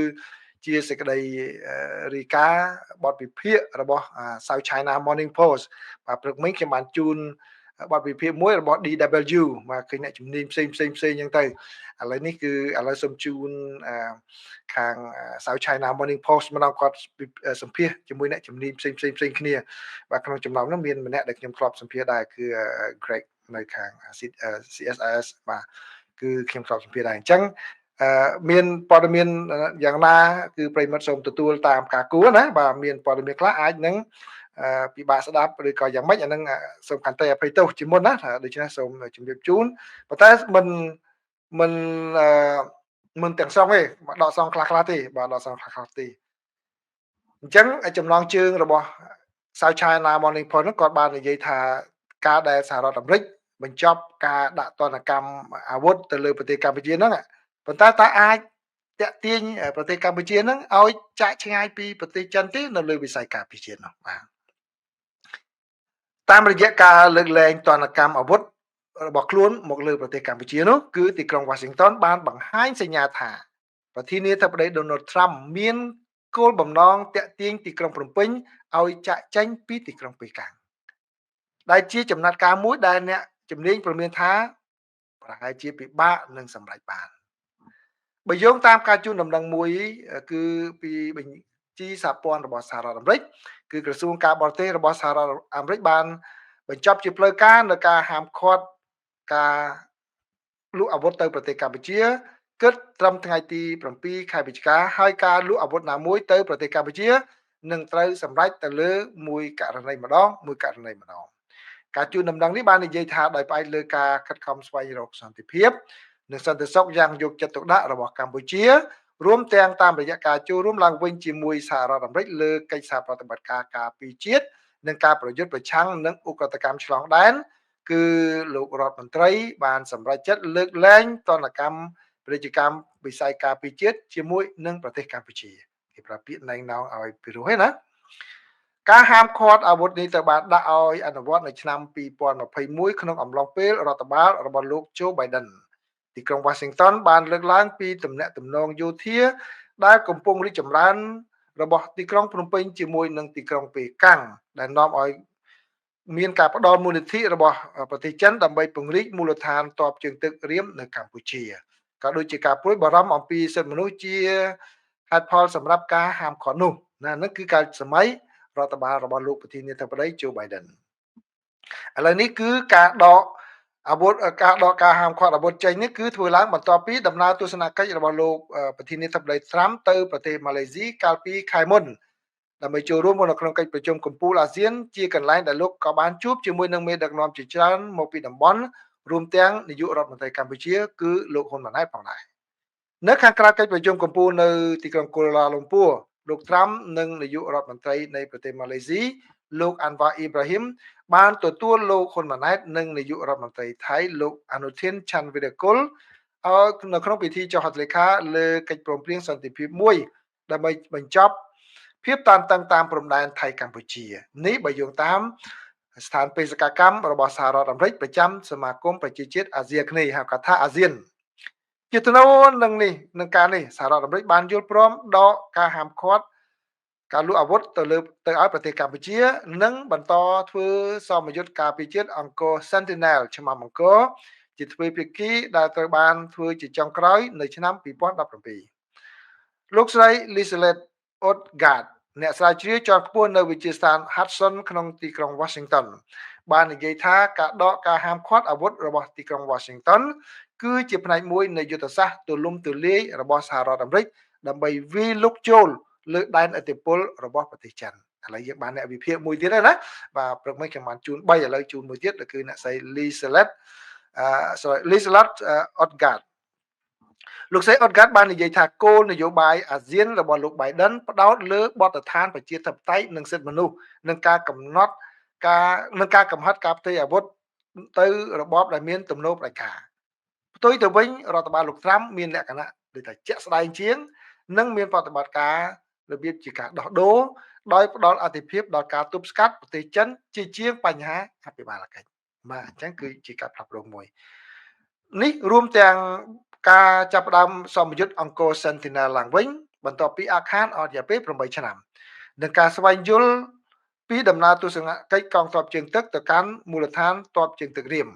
គឺជាសេចក្តីរាយការណ៍បទវិភាគរបស់ South China Morning Post។ បាទ ព្រឹកមិញខ្ញុំបានជូនបទវិភាគមួយរបស់ DW បាទ ឃើញអ្នកជំនាញផ្សេងផ្សេងផ្សេងអញ្ចឹងទៅ ឥឡូវនេះគឺឥឡូវសូមជូនខាង South China Morning Post ម្ដង គាត់សម្ភាសជាមួយអ្នកជំនាញផ្សេងផ្សេងផ្សេងគ្នា។ បាទ ក្នុងចំណោមនោះមានម្នាក់ដែលខ្ញុំធ្លាប់សម្ភាសដែរ គឺ Greg នៅខាង CSIS។ បាទ គឺខ្ញុំធ្លាប់សម្ភាសដែរ។ អញ្ចឹងមានព័ត៌មានយ៉ាងណា គឺប្រិមិត្តសូមទទួលតាមការគួរណា។ បាទ មានព័ត៌មានខ្លះអាចនឹងពិបាកស្ដាប់ឬក៏យ៉ាងម៉េច អានឹងសូមខន្តីអភ័យទោសជាមុនណា។ ដូច្នេះសូមជម្រាបជូន ប៉ុន្តែមិនមិនមិនទាំងស្រុងទេ ដកសងខ្លះខ្លះទេ។ បាទ ដកសងខ្លះខ្លះទេ។ អញ្ចឹងចំណងជើងរបស់ South China Morning Post ហ្នឹង គាត់បាននិយាយថា ការដែលសហរដ្ឋអាមេរិកបញ្ចប់ការដាក់ទណ្ឌកម្មអាវុធទៅលើប្រទេសកម្ពុជាហ្នឹង ប៉ុន្តែតើអាចតាក់ទាញប្រទេសកម្ពុជាហ្នឹងឲ្យចាក់ឆ្ងាយពីប្រទេសចិនទេ នៅលើវិស័យការពារជាតិនោះ? បាទ តាមរយៈការលើកលែងទណ្ឌកម្មអាវុធរបស់ខ្លួនមកលើប្រទេសកម្ពុជានោះ គឺទីក្រុង Washington បានបង្ហាញសញ្ញាថា ប្រធានាធិបតី Donald Trump មានគោលបំណងតាក់ទាញទីក្រុងភ្នំពេញឲ្យចាក់ចេញពីទីក្រុងប៉េកាំង ដែលជាចំណាត់ការមួយដែលអ្នកជំនាញព្រមានថាប្រហែលជាពិបាកនឹងសម្រេចបាន។ បើយោងតាមការជូនដំណឹងមួយ គឺពីបញ្ជីសហព័ន្ធរបស់សហរដ្ឋអាមេរិក គឺក្រសួងការបរទេសរបស់សហរដ្ឋអាមេរិកបានបញ្ចប់ជាផ្លូវការនៅការហាមឃាត់ការលក់អាវុធទៅប្រទេសកម្ពុជា គិតត្រឹមថ្ងៃទី7ខែវិច្ឆិកា ហើយការលក់អាវុធណាមួយទៅប្រទេសកម្ពុជានឹងត្រូវសម្រេចទៅលើមួយករណីម្ដង មួយករណីម្ដង។ ការជូនដំណឹងនេះបាននិយាយថា ដោយផ្អែកលើការខិតខំស្វែងរកសន្តិភាពនិងសន្តិសុខយ៉ាងយកចិត្តទុកដាក់របស់កម្ពុជា រួមទាំងតាមរយៈការចូលរួមឡើងវិញជាមួយសហរដ្ឋអាមេរិកលើកិច្ចសហប្រតិបត្តិការការពារជាតិ និងការប្រយុទ្ធប្រឆាំងនឹងឧក្រិដ្ឋកម្មឆ្លងដែន គឺលោករដ្ឋមន្ត្រីបានសម្រេចចិត្តលើកលែងទណ្ឌកម្មពាណិជ្ជកម្មវិស័យការពារជាតិជាមួយនឹងប្រទេសកម្ពុជា។ គេប្រើពាក្យណែងណងឲ្យពិរោះឯណា។ ការហាមឃាត់អាវុធនេះត្រូវបានដាក់ឲ្យអនុវត្តនៅឆ្នាំ2021 ក្នុងអំឡុងពេលរដ្ឋបាលរបស់លោក Joe Biden។ ទីក្រុង Washington បានលើកឡើងពីទំនាក់ទំនងយោធាដែលកំពុងរីកចម្រើនរបស់ទីក្រុងភ្នំពេញជាមួយនឹងទីក្រុងប៉េកាំង ដែលនាំឲ្យមានការផ្ដល់មូលនិធិរបស់ប្រទេសចិនដើម្បីពង្រីកមូលដ្ឋានទ័ពជើងទឹករៀមនៅកម្ពុជា ក៏ដូចជាការព្រួយបារម្ភអំពីសិទ្ធិមនុស្សជាហេតុផលសម្រាប់ការហាមឃាត់នោះណា។ ហ្នឹងគឺកាលសម័យរដ្ឋបាលរបស់លោកប្រធានាធិបតី Joe Biden។ ឥឡូវនេះគឺការដកអាវុធ ការដកការហាមឃាត់អាវុធចេញនេះ គឺធ្វើឡើងបន្ទាប់ពីដំណើរទស្សនកិច្ចរបស់លោកប្រធានាធិបតី Trump ទៅប្រទេសម៉ាឡេស៊ីកាលពីខែមុន ដើម្បីចូលរួមនៅក្នុងកិច្ចប្រជុំកំពូលអាស៊ាន ជាកន្លែងដែលលោកក៏បានជួបជាមួយនឹងមេដឹកនាំជាច្រើនមកពីតំបន់ រួមទាំងនាយករដ្ឋមន្ត្រីកម្ពុជា គឺលោកហ៊ុនម៉ាណែតផងដែរ។ នៅខាងក្រៅកិច្ចប្រជុំកំពូលនៅទីក្រុងកូឡាលំពួរ លោកត្រាំនិងនាយករដ្ឋមន្ត្រីនៃប្រទេសម៉ាឡេស៊ី លោកអាន់វ៉ាអ៊ីប្រាហ៊ីម បានទទួលលោកហ៊ុនម៉ាណែត និងនាយករដ្ឋមន្ត្រីថៃ លោកអានុធីនឆាន់វិរគុល ឲ្យនៅក្នុងពិធីចុះហត្ថលេខាលើកិច្ចព្រមព្រៀងសន្តិភាពមួយ ដើម្បីបញ្ចប់ភាពតានតឹងតាមព្រំដែនថៃកម្ពុជា។ នេះបើយោងតាមស្ថានបេសកកម្មរបស់សហរដ្ឋអាមេរិកប្រចាំសមាគមប្រជាជាតិអាស៊ីអាគ្នេយ៍ ហៅកាត់ថាអាស៊ាន។ ជាថ្នូរនឹងនេះនឹងការនេះ សហរដ្ឋអាមេរិកបានយល់ព្រមដកការហាមឃាត់ការលក់អាវុធទៅលើទៅឲ្យប្រទេសកម្ពុជា និងបន្តធ្វើសមយុទ្ធការពារជាតិអង្គរ Sentinel ឆ្មាំអង្គរជាទ្វេភាគី ដែលត្រូវបានធ្វើជាចុងក្រោយនៅឆ្នាំ2017។ លោកស្រី Liselet Odgaard អ្នកស្រាវជ្រាវជាន់ខ្ពស់នៅវិទ្យាស្ថាន Hudson ក្នុងទីក្រុង Washington បាននិយាយថា ការដកការហាមឃាត់អាវុធរបស់ទីក្រុង Washington គឺជាផ្នែកមួយនៃយុទ្ធសាស្ត្រទូលំទូលាយរបស់សហរដ្ឋអាមេរិក ដើម្បីវាយលុកចូលលើដែនឥទ្ធិពលរបស់ប្រទេសចិន។ ឥឡូវយើងបានអ្នកវិភាគមួយទៀតហើយណា។ បាទ ព្រឹកមិញខ្ញុំបានជូន3 ឥឡូវជូនមួយទៀត គឺអ្នកស្រី Liselet អឺ sorry Liselet Odgaard។ លោកស្រី Odgaard បាននិយាយថា គោលនយោបាយអាស៊ានរបស់លោក Biden ផ្ដោតលើបទដ្ឋានប្រជាធិបតេយ្យនិងសិទ្ធិមនុស្ស និងការកំណត់ការនិងការកំហិតការផ្ទេរអាវុធទៅរបបដែលមានទំនោរផ្ដាច់ការ។ ផ្ទុយទៅវិញ រដ្ឋបាលលោកត្រាំមានលក្ខណៈដូចថាជាក់ស្ដែងជាង និងមានប្រតិបត្តិការរបៀបជាការដោះដូរ ដោយផ្ដល់អធិភាពដល់ការទប់ស្កាត់ប្រទេសចិនជាជាងបញ្ហាអភិបាលកិច្ច។ បាទ អញ្ចឹងគឺជាការផ្លាស់ប្ដូរមួយនេះ រួមទាំងការចាប់ផ្ដើមសមយុទ្ធអង្គរ Sentinel ឡើងវិញ បន្ទាប់ពីអាខានអស់រយៈពេល8ឆ្នាំនិងការស្វែងយល់ពីដំណើរទស្សនកិច្ចកងទ័ពជើងទឹកទៅកាន់មូលដ្ឋានទ័ពជើងទឹករៀម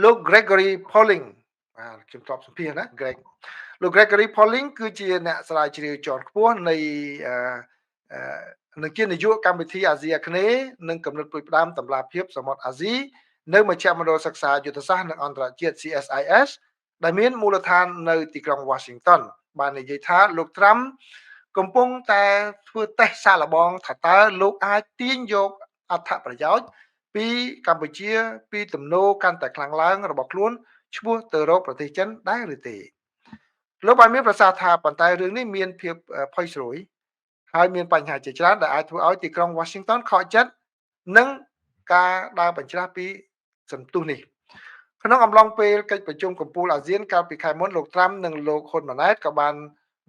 លោក Gregory Poling បាទខ្ញុំធ្លាប់សម្ភាសណា Greg លោក Gregory Poling គឺជាអ្នកស្រាវជ្រាវជាន់ខ្ពស់នៃនឹងជានាយកកម្មវិធីអាស៊ីអាគ្នេយ៍និងកំណត់ផ្ដួចផ្ដើមតម្លាភាពសមុទ្រអាស៊ីនៅមជ្ឈមណ្ឌលសិក្សាយុទ្ធសាស្ត្រនិងអន្តរជាតិ CSIS ដែលមានមូលដ្ឋាននៅទីក្រុង Washington បាននិយាយថាលោក Trump កំពុងតែធ្វើតេស្តសាកល្បងថាតើលោកអាចទាញយកអត្ថប្រយោជន៍ពីកម្ពុជាពីទំនោរកាន់តែខ្លាំងឡើងរបស់ខ្លួនឆ្ពោះទៅរកប្រទេសចិនដែរឬទេលោកបានមានប្រសាសន៍ថាប៉ុន្តែរឿងនេះមានភាពផុយស្រួយហើយមានបញ្ហាជាច្រើនដែលអាចធ្វើឲ្យទីក្រុង Washington ខកចិត្តនិងការដើរបញ្ច្រាសពីសន្ទុះនេះក្នុងអំឡុងពេលកិច្ចប្រជុំកំពូលអាស៊ានកាលពីខែមុនលោកត្រាំនិងលោកហ៊ុនម៉ាណែតក៏បាន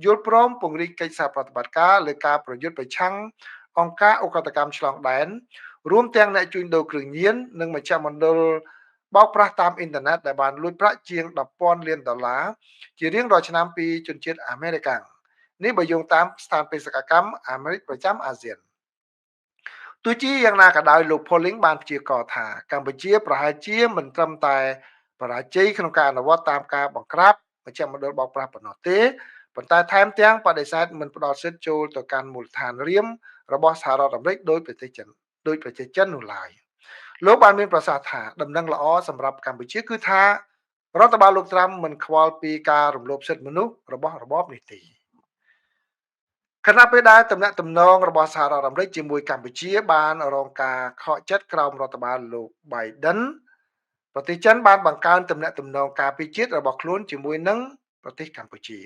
យល់ព្រមពង្រីកកិច្ចសហប្រតិបត្តិការលើការប្រយុទ្ធប្រឆាំងអង្គការឧក្រិដ្ឋកម្មឆ្លងដែនរួមទាំងអ្នកជួញដូរគ្រឿងញៀននិងមជ្ឈមណ្ឌលបោកប្រាស់តាមអ៊ីនធឺណិតដែលបានលួចប្រាក់ជាង10,000លានដុល្លារជារៀងរាល់ឆ្នាំពីជនជាតិអាមេរិកនេះបើយោងតាមស្ថានបេសកកម្មអាមេរិកប្រចាំអាស៊ានទោះជាយ៉ាងណាក៏ដោយលោក Poling បានព្យាករណ៍ថាកម្ពុជាប្រហែលជាមិនត្រឹមតែបរាជ័យក្នុងការអនុវត្តតាមការបង្ក្រាបមជ្ឈមណ្ឌលបោកប្រាស់ប៉ុណ្ណោះទេប៉ុន្តែថែមទាំងបដិសេធមិនផ្ដល់សិទ្ធិចូលទៅកាន់មូលដ្ឋានរៀមរបស់សហរដ្ឋអាមេរិកដោយប្រទេសចិននោះឡើយលោកបានមានប្រសាសន៍ថាដំណឹងល្អសម្រាប់កម្ពុជាគឺថារដ្ឋបាលលោកត្រាំមិនខ្វល់ពីការរំលោភសិទ្ធិមនុស្សរបស់របបនេះទេខណៈពេលដែលទំនាក់ទំនងរបស់សហរដ្ឋអាមេរិកជាមួយកម្ពុជាបានរងការខកចិត្តក្រោមរដ្ឋបាលលោក Biden ប្រទេសចិនបានបង្កើនទំនាក់ទំនងការពារជាតិរបស់ខ្លួនជាមួយនឹងប្រទេសកម្ពុជា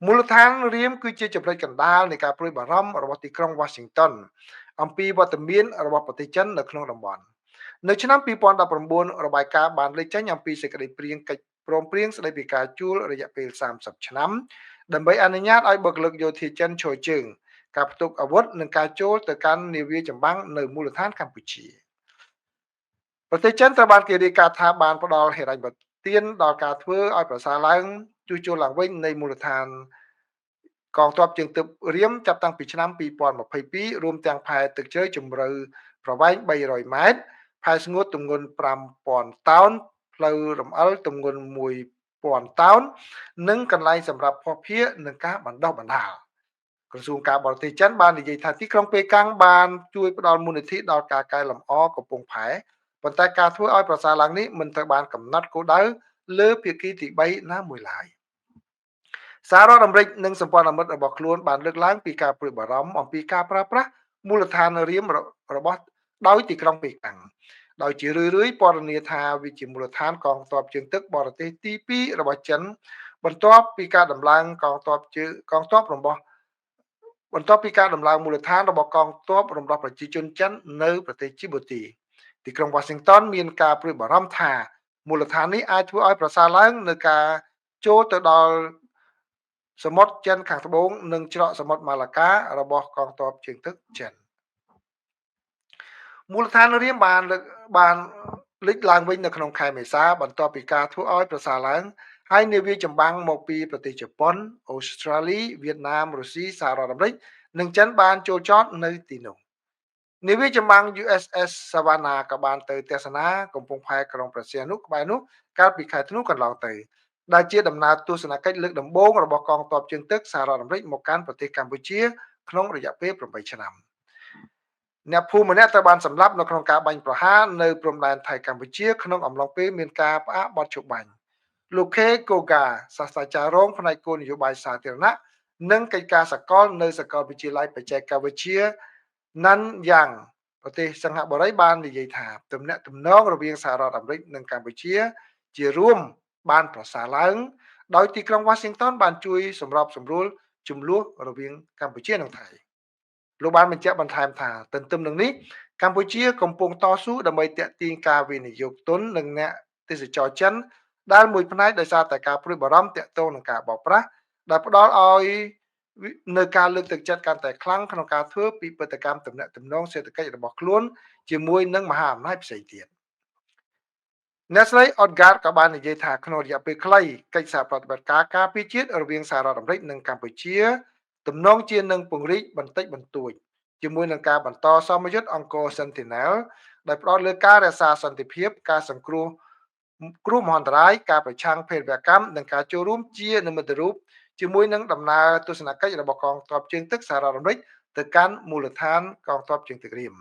មូលដ្ឋានរៀមគឺជាចំណុចកណ្ដាលនៃការព្រួយបារម្ភរបស់ទីក្រុង Washington អំពីវត្តមានរបស់ប្រទេសចិននៅក្នុងតំបន់នៅឆ្នាំ2019របាយការណ៍បានលេចចេញអំពីសេចក្តីព្រាងកិច្ចព្រមព្រៀងស្តីពីការជួលរយៈពេល30ឆ្នាំដើម្បីអនុញ្ញាតឲ្យបុគ្គលិកយោធាចិនឈរជើងការផ្ទុកអាវុធនិងការចូលទៅកាន់នាវាចម្បាំងនៅមូលដ្ឋានកម្ពុជាប្រទេសចិនត្រូវបានគេរាយការណ៍ថាបានផ្ដល់ហិរញ្ញប្បទានដល់ការធ្វើឲ្យប្រសើរឡើងជួសជុលឡើងវិញនៃមូលដ្ឋានកងទ័ពជើងទឹករៀមចាប់តាំងពីឆ្នាំ2022រួមទាំងផែទឹកជ្រៅជម្រៅប្រវែង300ម៉ែត្រផែស្ងួតទម្ងន់5000តោនផ្លូវរំអិលទម្ងន់1000តោននិងកន្លែងសម្រាប់ភស្តុភារនិងការបណ្ដុះបណ្ដាលក្រសួងការបរទេសចិនបាននិយាយថាទីក្រុងប៉េកាំងបានជួយផ្ដល់មូលនិធិដល់ការកែលម្អកំពង់ផែប៉ុន្តែការធ្វើឲ្យប្រសើរឡើងនេះមិនត្រូវបានកំណត់គោលដៅលើភាគីទី3ណាមួយឡើយសហរដ្ឋអាមេរិកនិងសម្ព័ន្ធមិត្តរបស់ខ្លួនបានលើកឡើងពីការព្រួយបារម្ភអំពីការប្រើប្រាស់មូលដ្ឋានរៀមរបស់ដោយទីក្រុងប៉េកាំងដោយជារឿយៗពណ៌នាថាវាជាមូលដ្ឋានកងទ័ពជើងទឹកបរទេសទី2របស់ចិនបន្ទាប់ពីការដំឡើងកងទ័ពជើងកងទ័ពរបស់បន្ទាប់ពីការដំឡើងមូលដ្ឋានរបស់កងទ័ពរំដោះប្រជាជនចិននៅប្រទេសជីបូទីទីក្រុង Washington មានការព្រួយបារម្ភថាមូលដ្ឋាននេះអាចធ្វើឲ្យប្រសើរឡើងនៅការចូលទៅដល់សមុទ្រចិនខាងត្បូងនិងច្រកសមុទ្រម៉ាឡាការបស់កងទ័ពជើងទឹកចិនមូលដ្ឋានរៀមបានលេចឡើងវិញនៅក្នុងខែមេសាបន្ទាប់ពីការធ្វើឲ្យប្រសើរឡើងហើយនាវាចម្បាំងមកពីប្រទេសជប៉ុនអូស្ត្រាលីវៀតណាមរុស្ស៊ីសហរដ្ឋអាមេរិកនិងចិនបានចូលចតនៅទីនោះនាវាចម្បាំង USS Savannah ក៏បានទៅទស្សនាកំពង់ផែក្រុងព្រះសីហនុក្បែរនោះកាលពីខែធ្នូកន្លងទៅដែលជាដំណើរទស្សនកិច្ចលើកដំបូងរបស់កងទ័ពជើងទឹកសហរដ្ឋអាមេរិកមកកាន់ប្រទេសកម្ពុជាក្នុងរយៈពេល8ឆ្នាំអ្នកភូមិម្នាក់ត្រូវបានសម្លាប់នៅក្នុងការបាញ់ប្រហារនៅព្រំដែនថៃកម្ពុជាក្នុងអំឡុងពេលមានការផ្អាកបទឈប់បាញ់លោកខេកូហ្គាសាស្ត្រាចារ្យរងផ្នែកគោលនយោបាយសាធារណៈនិងកិច្ចការសកលនៅសាកលវិទ្យាល័យបច្ចេកវិទ្យាណាន់យ៉ាងប្រទេសសិង្ហបុរីបាននិយាយថាទំនាក់ទំនងរវាងសហរដ្ឋអាមេរិកនិងកម្ពុជាជារួមបានប្រសើរឡើងដោយទីក្រុង Washington បានជួយសម្របសម្រួលជម្លោះរវាងកម្ពុជានិងថៃលោកបានបញ្ជាក់បន្ថែមថាទន្ទឹមនឹងនេះកម្ពុជាកំពុងតស៊ូដើម្បីទាក់ទាញការវិនិយោគទុននិងអ្នកទេសចរចិនដែលមួយផ្នែកដោយសារតែការព្រួយបារម្ភទាក់ទងនឹងការបោកប្រាស់ដែលផ្ដល់ឲ្យនៅការលើកទឹកចិត្តកាន់តែខ្លាំងក្នុងការធ្វើពិពិធកម្មទំនាក់ទំនងសេដ្ឋកិច្ចរបស់ខ្លួនជាមួយនឹងមហាអំណាចផ្សេងទៀត អ្នកស្រី Odgaard ក៏បាននិយាយថាក្នុងរយៈពេលខ្លីកិច្ចសហប្រតិបត្តិការការពារជាតិរវាងសហរដ្ឋអាមេរិកនិងកម្ពុជាទំនងជានឹងពង្រីកបន្តិចបន្តួចជាមួយនឹងការបន្តសមយុទ្ធអង្គរ Sentinel ដោយផ្ដោតលើការរក្សាសន្តិភាពការសង្គ្រោះគ្រោះមហន្តរាយការប្រឆាំងភេរវកម្មនិងការចូលរួមជានិមិត្តរូបជាមួយនឹងដំណើរទស្សនកិច្ចរបស់កងទ័ពជើងទឹកសហរដ្ឋអាមេរិកទៅកាន់មូលដ្ឋានកងទ័ពជើងទឹករាម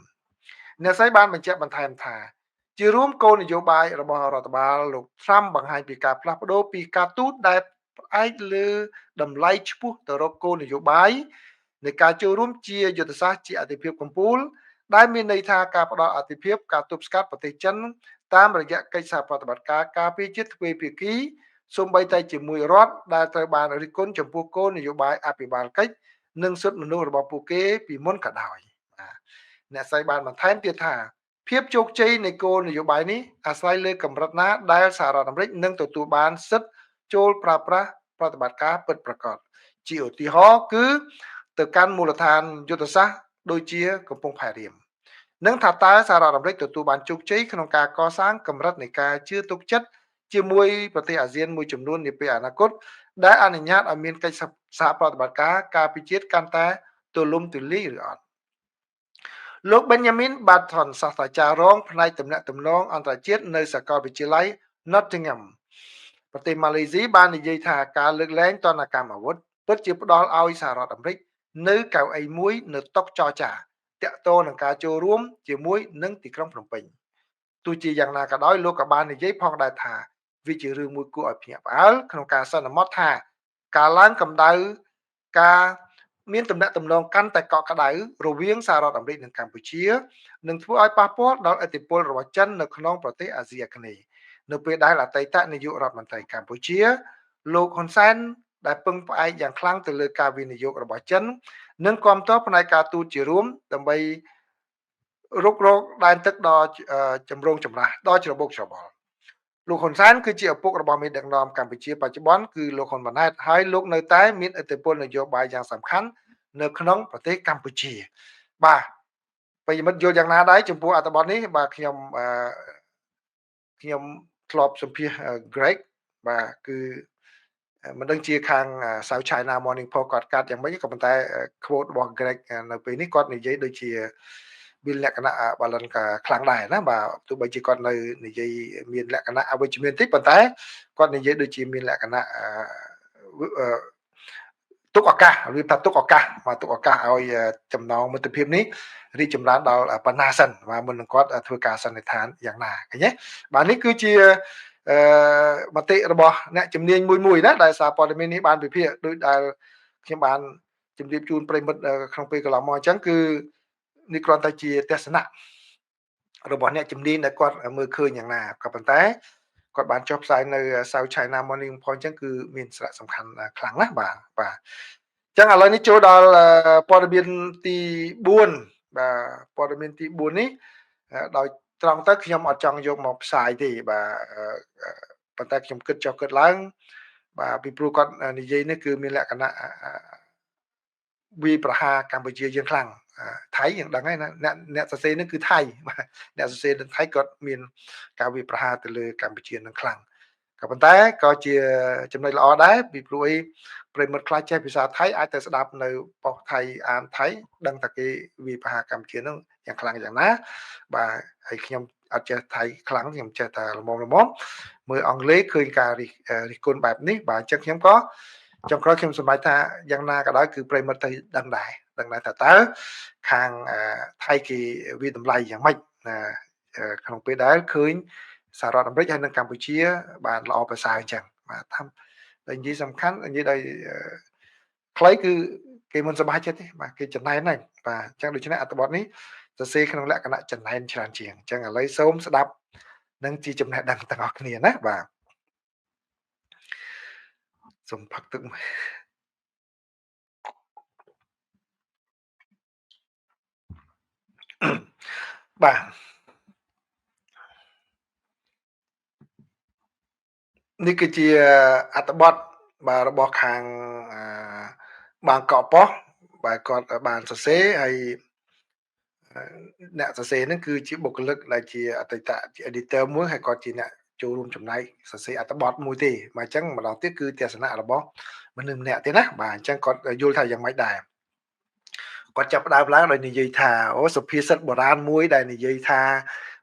អ្នកស្រីបានបញ្ជាក់បន្ថែមថាជារួមគោលនយោបាយរបស់រដ្ឋបាលលោកត្រាំបង្ហាញពីការផ្លាស់ប្ដូរពីការទូតដែលផ្អែកលើតម្លៃឆ្ពោះទៅរកគោលនយោបាយនៃការចូលរួមជាយុទ្ធសាស្ត្រជាអតិភិបកម្ពុជាដែលមានន័យថាការផ្ដល់អតិភិបការទប់ស្កាត់ប្រទេសចិនតាមរយៈកិច្ចសហប្រតិបត្តិការការពារជាតិទ្វេភាគីសូម្បីតែជាមួយរដ្ឋដែលត្រូវបានរិះគន់ចំពោះគោលនយោបាយអភិបាលកិច្ចនិងសិទ្ធិមនុស្សរបស់ពួកគេពីមុនក៏ដោយអ្នកស្រីបានបន្ថែមទៀតថាភាពជោគជ័យនៃគោលនយោបាយនេះអាស្រ័យលើកម្រិតណាដែលសហរដ្ឋអាមេរិកនឹងទទួលបានសិទ្ធិចូលប្រើប្រាស់ប្រតិបត្តិការពិតប្រាកដជាឧទាហរណ៍គឺទៅកាន់មូលដ្ឋានយុទ្ធសាស្ត្រដូចជាកំពង់ផែរៀមនិងថាតើសហរដ្ឋអាមេរិកទទួលបានជោគជ័យក្នុងការកសាងកម្រិតនៃការជឿទុកចិត្តជាមួយប្រទេសអាស៊ានមួយចំនួននាពេលអនាគតដែលអនុញ្ញាតឲ្យមានកិច្ចសហប្រតិបត្តិការការពារជាតិកាន់តែទូលំទូលាយឬអត់លោក Benjamin Barton សាស្ត្រាចារ្យរងផ្នែកទំនាក់ទំនងអន្តរជាតិនៅសាកលវិទ្យាល័យ Nottingham ប្រទេសម៉ាឡេស៊ីបាននិយាយថាការលើកលែងទណ្ឌកម្មអាវុធពិតជាផ្ដល់ឲ្យសហរដ្ឋអាមេរិកនៅកៅអីមួយនៅតុចរចាទាក់ទងនឹងការចូលរួមជាមួយនឹងទីក្រុងភ្នំពេញទោះជាយ៉ាងណាក៏ដោយលោកក៏បាននិយាយផងដែរថាវាជារឿងមួយគួរឲ្យភ្ញាក់ផ្អើលក្នុងការសន្មតថាការឡើងកម្ដៅការមានទំនាក់ទំនងកាន់តែកក់ក្ដៅរវាងសហរដ្ឋអាមេរិកនិងកម្ពុជានឹងធ្វើឲ្យប៉ះពាល់ដល់ឥទ្ធិពលរបស់ចិននៅក្នុងប្រទេសអាស៊ីអាគ្នេយ៍នៅពេលដែលអតីតនាយករដ្ឋមន្ត្រីកម្ពុជាលោកហ៊ុនសែនដែលពឹងផ្អែកយ៉ាងខ្លាំងទៅលើការវិនិយោគរបស់ចិននិងគាំទ្រផ្នែកការទូតជារួមដើម្បីរុករកដែនទឹកដ៏ចម្រូងចម្រាសដ៏ច្របូកច្របល់លោកហ៊ុនសែនគឺជាឪពុករបស់មេដឹកនាំកម្ពុជាបច្ចុប្បន្នគឺលោកហ៊ុនម៉ាណែតហើយលោកនៅតែមានឥទ្ធិពលនយោបាយយ៉ាងសំខាន់នៅក្នុងប្រទេសកម្ពុជាបាទប្រិយមិត្តយល់យ៉ាងណាដែរចំពោះអត្ថបទនេះបាទខ្ញុំធ្លាប់សម្ភាស Greg បាទគឺមិនដឹងជាខាង South China Morning Post គាត់កាត់យ៉ាងម៉េចក៏ប៉ុន្តែ quote របស់ Greg នៅពេលនេះគាត់និយាយដូចជាមានលក្ខណៈបាឡិនខ្លាំងដែរណាបាទទោះបីជាគាត់នៅនិយាយមានលក្ខណៈអវិជ្ជមានតិចប៉ុន្តែគាត់និយាយដូចជាមានលក្ខណៈទុកឱកាសឬថាទុកឱកាសបាទទុកឱកាសឲ្យចំណងមិត្តភាពនេះរីកចម្រើនដល់បណ្ណាសិនបាទមុននឹងគាត់ធ្វើការសន្និដ្ឋានយ៉ាងណាឃើញទេបាទនេះគឺជាមតិរបស់អ្នកជំនាញមួយៗណាដែលសារព័ត៌មាននេះបានវិភាគដោយដែលខ្ញុំបានជម្រាបជូនប្រិមិត្តក្នុងពេលកន្លងមកអញ្ចឹងគឺនេះគ្រាន់តែជាទស្សនៈរបស់អ្នកជំនាញដែលគាត់មើលឃើញយ៉ាងណាក៏ប៉ុន្តែគាត់បានចុះផ្សាយនៅ South China Morning Post អញ្ចឹងគឺមានសារៈសំខាន់ខ្លាំងណាស់បាទបាទអញ្ចឹងឥឡូវនេះចូលដល់ព័ត៌មានទី4បាទព័ត៌មានទី4នេះដោយត្រង់ទៅខ្ញុំអត់ចង់យកមកផ្សាយទេបាទប៉ុន្តែខ្ញុំគិតចុះគិតឡើងបាទពីព្រោះគាត់និយាយនេះគឺមានលក្ខណៈវាប្រហារកម្ពុជាយើងខ្លាំងថៃយើងដឹងហើយណាអ្នកសរសេរនេះគឺថៃបាទអ្នកសរសេរនៅថៃគាត់មានការវាប្រហារទៅលើកម្ពុជានឹងខ្លាំងក៏ប៉ុន្តែក៏ជាចំណុចល្អដែរពីព្រោះអីប្រិមិត្តខ្លះចេះភាសាថៃអាចទៅស្ដាប់នៅប៉ុស្តិ៍ថៃអានថៃដឹងថាគេវាប្រហារកម្ពុជានឹងយ៉ាងខ្លាំងយ៉ាងណាបាទហើយខ្ញុំអត់ចេះថៃខ្លាំងខ្ញុំចេះតែល្មមមើលអង់គ្លេសឃើញការរិះគន់បែបនេះបាទអញ្ចឹងខ្ញុំក៏ចុងក្រោយខ្ញុំសម្រេចថាយ៉ាងណាក៏ដោយគឺប្រិមិត្តទៅដឹងដែរថាតើខាងថៃគេវាតម្លៃយ៉ាងម៉េចណាក្នុងពេលដែលឃើញសហរដ្ឋអាមេរិកហើយនិងកម្ពុជាបានល្អប្រសើរអញ្ចឹងបាទថាតែនិយាយសំខាន់និយាយដោយខ្លីគឺគេមិនសប្បាយចិត្តទេបាទគេចំណែនហើយបាទអញ្ចឹងដូច្នេះអត្ថបទនេះសរសេរក្នុងលក្ខណៈចំណែនច្រើនជាងអញ្ចឹងឥឡូវសូមស្ដាប់នឹងជាចំណេះដឹងទាំងអស់គ្នាណាបាទសូមផឹកទឹកមួយបាទនេះគឺជាអត្ថបទបាទរបស់ខាងបាងកកប៉ុស្តិ៍បាទគាត់បានសរសេរហើយអ្នកសរសេរហ្នឹងគឺជាបុគ្គលិកដែលជាអតីតជា editor មួយហើយគាត់ជាអ្នក ចូលរួមចំណែកសរសេរអត្ថបទមួយទេបាទអញ្ចឹងម្ដងទៀតគឺទស្សនៈរបស់មនុស្សម្នាក់ទេណាបាទអញ្ចឹងគាត់យល់ថាយ៉ាងម៉េចដែរគាត់ចាប់ផ្ដើមឡើងដោយនិយាយថាអូសុភាសិតបុរាណមួយដែលនិយាយថា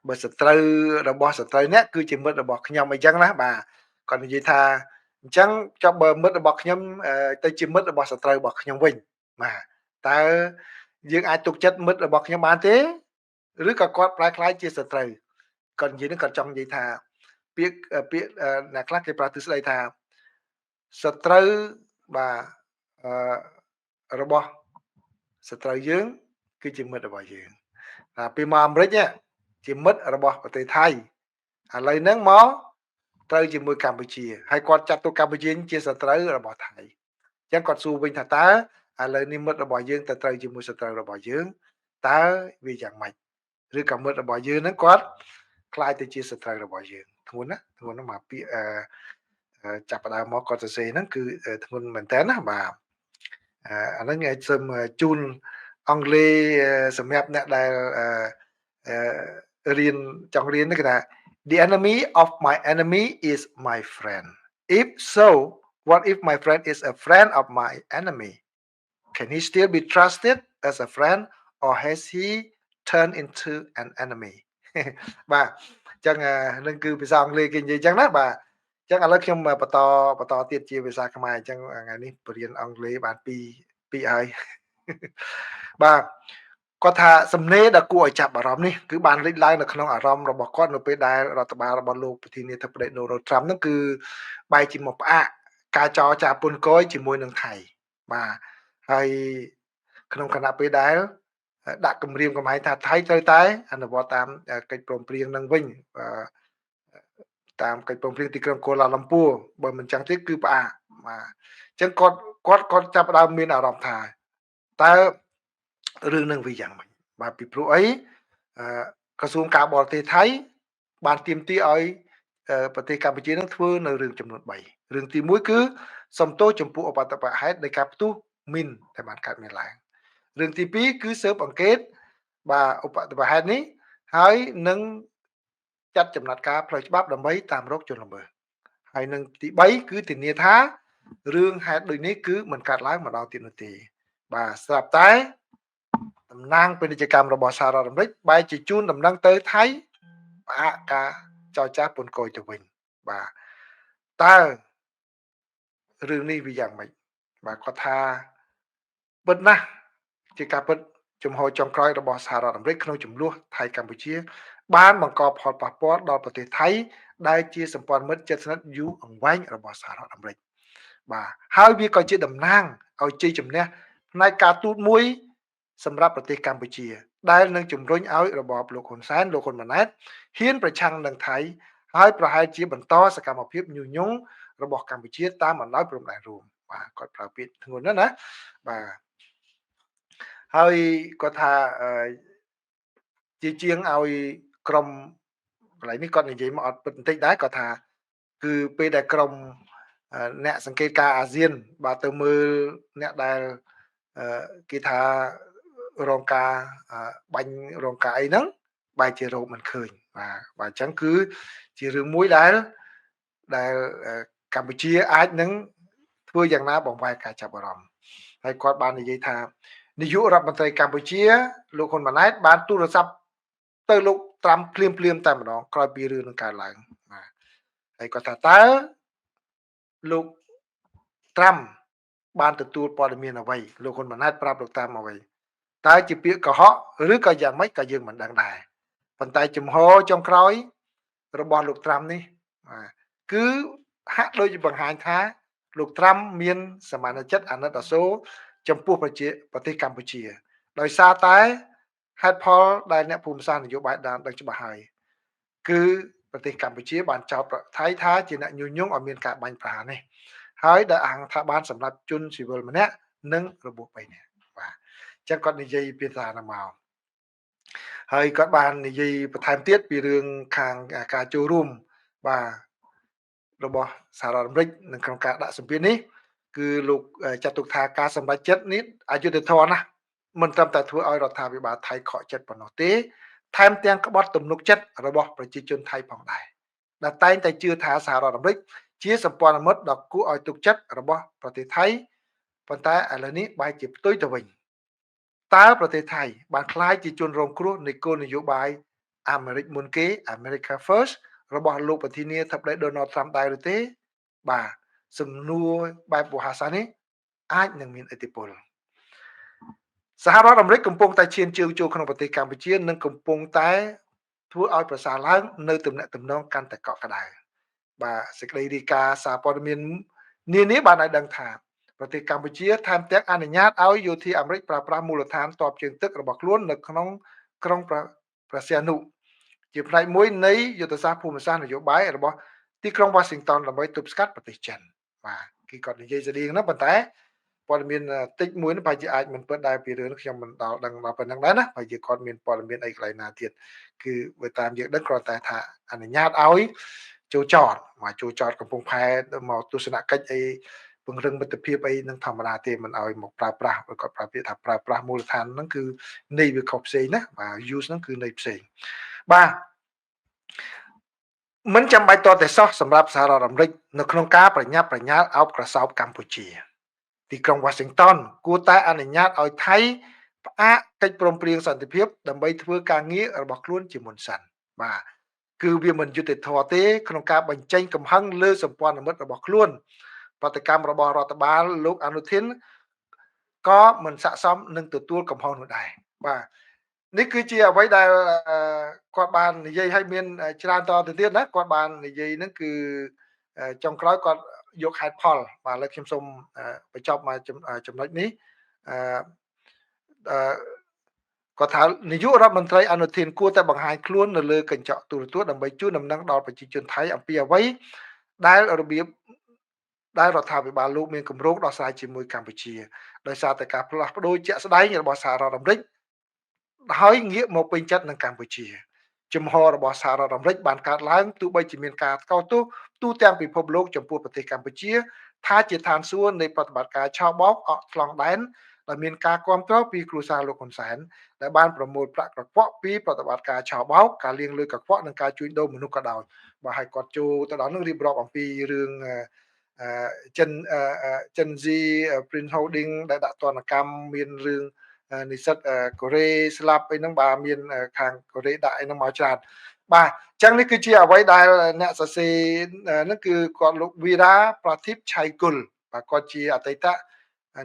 បើសត្រូវរបស់សត្រូវអ្នកគឺជាមិត្តរបស់ខ្ញុំអីចឹងណាបាទគាត់និយាយថាអញ្ចឹងចុះបើមិត្តរបស់ខ្ញុំទៅជាមិត្តរបស់សត្រូវរបស់ខ្ញុំវិញបាទតើយើងអាចទុកចិត្តមិត្តរបស់ខ្ញុំបានទេឬក៏គាត់ប្រែក្លាយជាសត្រូវគាត់និយាយនឹងគាត់ចង់និយាយថាពាក្យពាក្យអ្នកខ្លះគេប្រើទិសដីថាសត្រូវបាទអឺរបស់សត្រូវយើងគឺជាមិត្តរបស់យើងតែពេលមកអាមេរិកជាមិត្តរបស់ប្រទេសថៃឥឡូវហ្នឹងមកត្រូវជាមួយកម្ពុជាហើយគាត់ចាត់ទុកកម្ពុជាជាសត្រូវរបស់ថៃអញ្ចឹងគាត់សួរវិញថាតើឥឡូវនេះមិត្តរបស់យើងទៅត្រូវជាមួយសត្រូវរបស់យើងតើវាយ៉ាងម៉េចឬក៏មិត្តរបស់យើងហ្នឹងគាត់ក្លាយទៅជាសត្រូវរបស់យើងធ្ងន់ណាធ្ងន់ណាស់មកពាក្យអឺចាប់ផ្ដើមមកគាត់សរសេរហ្នឹងគឺធ្ងន់មែនតើណាបាទអាហ្នឹងសូមជូនអង់គ្លេសសម្រាប់អ្នកដែលរៀនចង់រៀននេះគេថា The enemy of my enemy is my friend. If so, what if my friend is a friend of my enemy? Can he still be trusted as a friend, or has he turned into an enemy? បាទអញ្ចឹងនឹងគឺភាសាអង់គ្លេសគេនិយាយអញ្ចឹងណាបាទអញ្ចឹងឥឡូវខ្ញុំបន្តបន្តទៀតជាភាសាខ្មែរអញ្ចឹងថ្ងៃនេះបរៀនអង់គ្លេសបានពីរពីរហើយបាទគាត់ថាសំណេរដ៏គួរឲ្យចាប់អារម្មណ៍នេះគឺបានលេចឡើងនៅក្នុងអារម្មណ៍របស់គាត់នៅពេលដែលរដ្ឋបាលរបស់លោកប្រធានាធិបតីដូណាល់ត្រាំហ្នឹងគឺបែរជាមកផ្អាកការចរចាពន្ធគយជាមួយនឹងថៃបាទហើយក្នុងខណៈពេលដែលដាក់គម្រាមកំហែងថាថៃត្រូវតែអនុវត្តតាមកិច្ចព្រមព្រៀងនឹងវិញតាមកិច្ចព្រមព្រៀងទីក្រុងកូឡាឡាំពួរបើមិនចឹងទេគឺផ្អាកបាទអញ្ចឹងគាត់គាត់គាត់ចាប់ផ្ដើមមានអារម្មណ៍ថាតើរឿងនឹងវាយ៉ាងម៉េចបាទពីព្រោះអីក្រសួងការបរទេសថៃបានទាមទារឲ្យប្រទេសកម្ពុជានឹងធ្វើនៅរឿងចំនួន3រឿងទី1គឺសំទោសចំពោះឧបទ្ទវហេតុនៃការផ្ទុះមីនដែលបានកើតមានឡើងរឿងទី2គឺស៊ើបអង្កេតបាទឧបទ្ទវហេតុនេះហើយនឹងចាត់ចំណាត់ការផ្លូវច្បាប់ដើម្បីតាមរកជនល្មើសហើយនឹងទី3គឺធានាថារឿងហេតុដូចនេះគឺមិនកើតឡើងម្ដងទៀតនោះទេបាទស្រាប់តែតំណាងពាណិជ្ជកម្មរបស់សហរដ្ឋអាមេរិកបែរជាជូនដំណឹងទៅថៃផ្អាកការចរចាពន្ធគយទៅវិញបាទតើរឿងនេះវាយ៉ាងម៉េចបាទគាត់ថាពិតណាស់ជាការពិតជំហរចុងក្រោយរបស់សហរដ្ឋអាមេរិកក្នុងចំនួនថៃកម្ពុជា បានបង្កផលប៉ះពាល់ដល់ប្រទេសថៃដែលជាសម្ព័ន្ធមិត្តជិតស្និទ្ធយូរអង្វែងរបស់សហរដ្ឋអាមេរិកបាទហើយវាក៏ជាតំណាងឲ្យជ័យជំនះផ្នែកការទូតមួយសម្រាប់ប្រទេសកម្ពុជា ដែលនឹងជំរុញឲ្យរបបលោកហ៊ុនសែនលោកហ៊ុនម៉ាណែតហ៊ានប្រឆាំងនឹងថៃហើយប្រហែលជាបន្តសកម្មភាពញុះញង់របស់កម្ពុជាតាមបណ្ដោយព្រំដែនរួមបាទគាត់ប្រើពាក្យធ្ងន់ណាស់ណាបាទហើយគាត់ថាជាជាងឲ្យក្រុមកន្លែងនេះគាត់និយាយមកអត់ពិតបន្តិចដែរគាត់ថាគឺពេលដែលក្រុមអ្នកសង្កេតការអាស៊ាន បាទទៅមើលអ្នកដែលគេថារងការបាញ់រងការអីហ្នឹងបែរជារោគមិនឃើញបាទបាទអញ្ចឹងគឺជារឿងមួយដែលដែលកម្ពុជាអាចនឹងធ្វើយ៉ាងណាបង្វែរការចាប់អារម្មណ៍ហើយគាត់បាននិយាយថានាយករដ្ឋមន្ត្រីកម្ពុជាលោកហ៊ុនម៉ាណែតបានទូរស័ព្ទទៅលោកត្រាំភ្លាមភ្លាមតែម្ដងក្រោយពីរឿងនឹងកើតឡើងបាទហើយគាត់ថាតើលោកត្រាំបានទទួលព័ត៌មានអ្វីលោកហ៊ុនម៉ាណែតប្រាប់លោកត្រាំអ្វីតើជាពាក្យកុហកឬក៏យ៉ាងម៉េចក៏យើងមិនដឹងដែរប៉ុន្តែជំហរចុងក្រោយរបស់លោកត្រាំនេះបាទគឺហាក់ដូចជាបង្ហាញថាលោកត្រាំមានសមានចិត្តអាណិតអាសូរចំពោះប្រជាប្រទេសកម្ពុជា ដោយសារតែហេតុផលដែលអ្នកភូមិសាស្ត្រនយោបាយបានដឹងច្បាស់ហើយគឺប្រទេសកម្ពុជាបានចោទថៃថាជាអ្នកញុះញង់ឲ្យមានការបាញ់ប្រហារនេះហើយដែលអាងថាបានសម្រាប់ជនស៊ីវិលម្នាក់និងរបួស3នាក់បាទអញ្ចឹងគាត់និយាយភាសាហ្នឹងមកហើយគាត់បាននិយាយបន្ថែមទៀតពីរឿងខាងការចូលរួមបាទរបស់សហរដ្ឋអាមេរិកនៅក្នុងការដាក់សម្ពាធនេះគឺលោកចាត់ទុកថាការសម្រេចចិត្តនេះអយុត្តិធម៌ណាស់មិនត្រឹមតែធ្វើឲ្យរដ្ឋាភិបាលថៃខកចិត្តប៉ុណ្ណោះទេថែមទាំងក្បត់ទំនុកចិត្តរបស់ប្រជាជនថៃផងដែរ ដែលតែងតែជឿថាសហរដ្ឋអាមេរិកជាសម្ព័ន្ធមិត្តដ៏គួរឲ្យទុកចិត្តរបស់ប្រទេសថៃប៉ុន្តែឥឡូវនេះបែរជាផ្ទុយទៅវិញតើប្រទេសថៃបានក្លាយជាជនរងគ្រោះនៃគោលនយោបាយអាមេរិកមុនគេ America First របស់លោកប្រធានាធិបតី Donald Trump ដែរឬទេបាទសំណួរបែបវោហារសាស្ត្រនេះអាចនឹងមានឥទ្ធិពលសហរដ្ឋអាមេរិកកំពុងតែឈានជើងចូលក្នុងប្រទេសកម្ពុជានិងកំពុងតែធ្វើឲ្យប្រសើរឡើងនៅទំនាក់ទំនងកាន់តែកក់ក្ដៅបាទសេចក្តីរាយការណ៍សារព័ត៌មាននានាបានឲ្យដឹងថាប្រទេសកម្ពុជាថែមទាំងអនុញ្ញាតឲ្យយោធាអាមេរិកប្រើប្រាស់មូលដ្ឋានទ័ពជើងទឹករបស់ខ្លួននៅក្នុងក្រុងព្រះសីហនុជាផ្នែកមួយនៃយុទ្ធសាស្ត្រភូមិសាស្ត្រនយោបាយរបស់ទីក្រុងវ៉ាស៊ីនតោនដើម្បីទប់ស្កាត់ប្រទេសចិនបាទគេគាត់និយាយស្តៀងណាប៉ុន្តែព័ត៌មានតិចមួយនោះប្រហែលជាអាចមិនពិតដែរពីរឿងនេះខ្ញុំមិនដល់ដឹងដល់ប៉ុណ្ណឹងដែរណាប្រហែលជាគាត់មានព័ត៌មានអីកន្លែងណាទៀតគឺបើតាមយើងដឹងគ្រាន់តែថាអនុញ្ញាតឲ្យចូលចតមកចូលចតកំពង់ផែមកទស្សនកិច្ចអីពង្រឹងមិត្តភាពអីនឹងធម្មតាទេមិនឲ្យមកប្រើប្រាស់គាត់ប្រើពាក្យថាប្រើប្រាស់មូលដ្ឋានហ្នឹងគឺនៃវាខុសផ្សេងណាបាទ use ហ្នឹងគឺនៃផ្សេងបាទមិនចាំបាច់តតែសោះសម្រាប់សហរដ្ឋអាមេរិកនៅក្នុងការប្រញាប់ប្រញាល់អោបក្រសោបកម្ពុជាទីក្រុងវ៉ាស៊ីនតោនគួរតែអនុញ្ញាតឲ្យថៃផ្អាកកិច្ចព្រមព្រៀងសន្តិភាពដើម្បីធ្វើការងាររបស់ខ្លួនជាមុនសិនបាទគឺវាមិនយុត្តិធម៌ទេក្នុងការបញ្ចេញកំហឹងលើសម្ព័ន្ធមិត្តរបស់ខ្លួនប្រតិកម្មរបស់រដ្ឋបាលលោកអនុធានក៏មិនស័ក្តិសមនឹងទទួលកំហុសនោះដែរបាទនេះគឺជាអ្វីដែលគាត់បាននិយាយឲ្យមានច្រើនតទៅទៀតណាគាត់បាននិយាយហ្នឹងគឺចុងក្រោយគាត់យកហេតុផលបាទឥឡូវខ្ញុំសូមបញ្ចប់មកចំណុចនេះអឺគាត់ថានាយករដ្ឋមន្ត្រីអនុធានគួរតែបង្ហាញខ្លួននៅលើកញ្ចក់ទូរទស្សន៍ដើម្បីជូនដំណឹងដល់ប្រជាជនថៃអំពីអ្វីដែលរបៀបដែលរដ្ឋាភិបាលលោកមានគម្រោងដោះស្រាយជាមួយកម្ពុជាដោយសារតែការផ្លាស់ប្ដូរជាក់ស្ដែងរបស់សហរដ្ឋអាមេរិកហើយងាកមកពេញចិត្តនឹងកម្ពុជាជំហររបស់សហរដ្ឋអាមេរិកបានកើតឡើងទោះបីជាមានការថ្កោលទោសទូទាំងពិភពលោកចំពោះប្រទេសកម្ពុជាថាជាឋានសួគ៌នៃប្រតិបត្តិការឆោបោកអក់ថ្លង់ដែនដែលមានការគាំទ្រពីគ្រួសារលោកហ៊ុនសែនដែលបានប្រមូលប្រាក់កខ្វក់ពីប្រតិបត្តិការឆោបោកការលាងលុយកខ្វក់និងការជួញដូរមនុស្សក៏ដោយបាទហើយគាត់ចូលទៅដល់នឹងរៀបរាប់អំពីរឿងចិនចិន Z Print Holding ដែលដាក់ទណ្ឌកម្មមានរឿងនិស្សិតកូរ៉េស្លាប់អីហ្នឹងបាទមានខាងកូរ៉េដាក់អីហ្នឹងមកច្រើនបាទអញ្ចឹងនេះគឺជាអ្វីដែលអ្នកសរសេរហ្នឹងគឺគាត់លោកវីរ៉ាប្រធីបឆៃគុលបាទគាត់ជាអតីត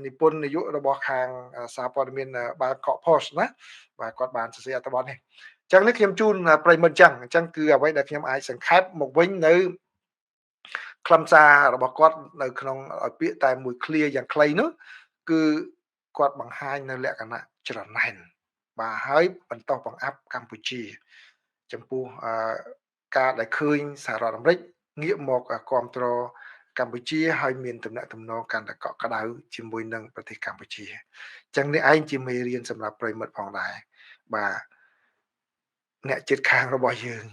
និពន្ធនាយករបស់ខាងសារព័ត៌មានបាល់កក Post ណាបាទគាត់បានសរសេរអត្ថបទនេះអញ្ចឹងនេះខ្ញុំជូនប្រិមិត្តអញ្ចឹងគឺអ្វីដែលខ្ញុំអាចសង្ខេបមកវិញនៅខ្លឹមសាររបស់គាត់នៅក្នុងឲ្យពាក្យតែមួយឃ្លាយ៉ាងខ្លីនោះគឺគាត់បង្ហាញនៅលក្ខណៈច្រណែនបាទហើយបន្តបង្អាប់កម្ពុជាចំពោះការដែលឃើញសហរដ្ឋអាមេរិកងាកមកគ្រប់គ្រងកម្ពុជាហើយមានទំនាក់ទំនងកាន់តែកក់ក្ដៅជាមួយនឹងប្រទេសកម្ពុជាអញ្ចឹងនេះឯងជាមេរៀនសម្រាប់ប្រិមិត្តផងដែរបាទអ្នកជិតខាងរបស់យើង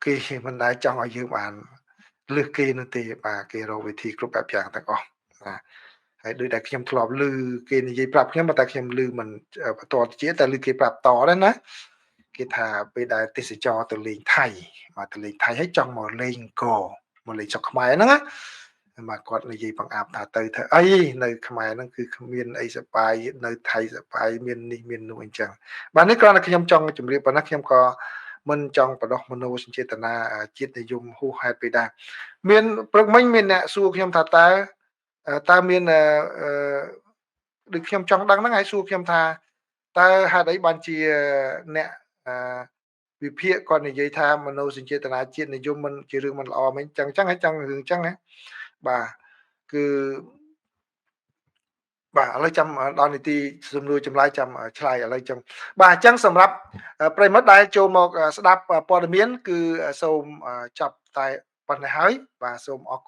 គេមិនដែលចង់ឲ្យយើងបានលើសគេនោះទេបាទគេរកវិធីគ្រប់បែបយ៉ាងទាំងអស់បាទហើយដូចដែលខ្ញុំធ្លាប់ឮគេនិយាយប្រាប់ខ្ញុំតែខ្ញុំឮមិនបន្តជាតែឮគេប្រាប់តដែរណាគេថាពេលដែលទេសចរទៅលេងថៃមកទៅលេងថៃហើយចង់មកលេងអង្គរមកលេងស្រុកខ្មែរហ្នឹងណាបាទគាត់និយាយបង្អាប់ថាទៅធ្វើអីនៅខ្មែរហ្នឹងគឺគ្មានអីសបាយនៅថៃសបាយមាននេះមាននោះអញ្ចឹងបាទនេះគ្រាន់តែខ្ញុំចង់ជម្រាបប៉ុណ្ណាខ្ញុំក៏មិនចង់បដោះមនោសញ្ចេតនាជាតិនិយមហួសហេតុពេកដែរមានព្រឹកមិញមានអ្នកសួរខ្ញុំថាតើមានដូចខ្ញុំចង់ដឹងហ្នឹងហើយសួរខ្ញុំថាតើហេតុអីបានជាអ្នកវិភាគគាត់និយាយថាមនោសញ្ចេតនាជាតិនិយមមិនជារឿងមិនល្អមិនចឹងចឹងហើយចង់រឿងចឹងណាបាទគឺបាទឥឡូវចាំដល់នីតិសំណួរចម្លើយចាំឆ្លើយឥឡូវចឹងបាទអញ្ចឹងសម្រាប់ប្រិមិត្តដែលចូលមកស្ដាប់ព័ត៌មានគឺសូមចាប់តែប៉ុណ្ណេះហើយបាទសូមអរ